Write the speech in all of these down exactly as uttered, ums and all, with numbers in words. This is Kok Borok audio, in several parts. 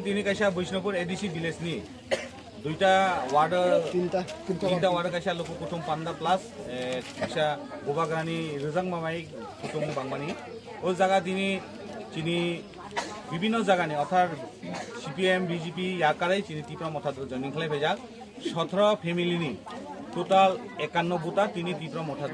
Tini kaisa Bishnupur A D C village ni duita ward, tinta, tinta tinta ward. Ward kaisa luku kutung panda plus, eh, kaisa Bubagrani rijak mamai kutung bangmani. O jaga tini chini bibinno jagani, orthat C P M, B J P yakarwi chini Tipra Motha joining khlai phaijak. Sotro family ni total ekanno buta tini Tipra Motha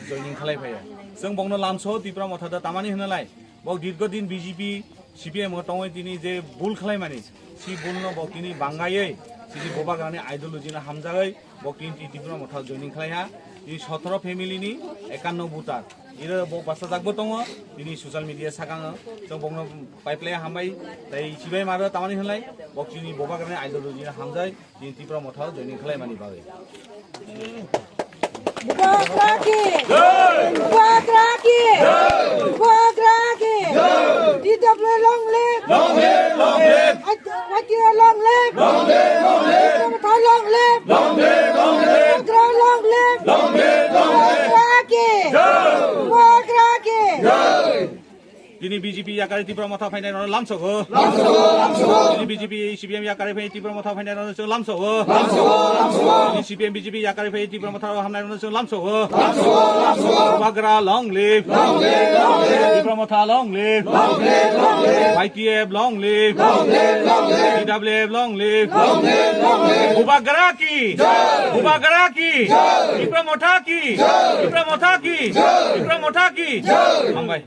joining khlai phaiya. Chwng bongno lamso Tipra Motha tamani hwnalai. Bo dirgo din B J P, C P M o tongwi tini je bul khlaimani, si bulno bo tini bangaiwi, chini Bubagrani ideology no hamjagwi, bo tini Tipra Motha joining khlaiha. Tini sotro family ni ekanno voter. Iro bo bachajak bo tongo, tini social media sakango. Chwng bongno paiplai hambai, tei chibai maro tamani hwnlai, bo tini Bubagrani ideology no hamjai. Chini Tipra Motha joining khlaimani bagwi. Bubagra ki! Bubagra ki! Bubagra ki! T W long live! Long live, long live! Y T F long live! Long live, long live! Tipra Motha long live! Long live, long live! Bubagra long live! Long live, long live! Bubagra ki! Bubagra ki! Tini B J P yakarwi Tipra Motha phainai rokno lamsogo. Lamsogo, lamsogo. Tini B J P, C P M yakarwi phai Tipra Motha phainai rokno chwng lamsogo. Lamsogo, lamsogo. Tini C P M B J P yakarwi phai Tipra Motha hamnai rokno chwng lamsogo. Lamsogo, lamsogo. Bubagra long live. Long live, long live. Tipra Motha long live. Long live, long live. Y T F long live. Long live, long live. T W F long live. Long live, long live. Bubagra ki. Jai. Bubagra ki. Jai. Tipra Motha ki. Jai. Tipra Motha ki. Jai. Tipra Motha ki. Jai. Hambai.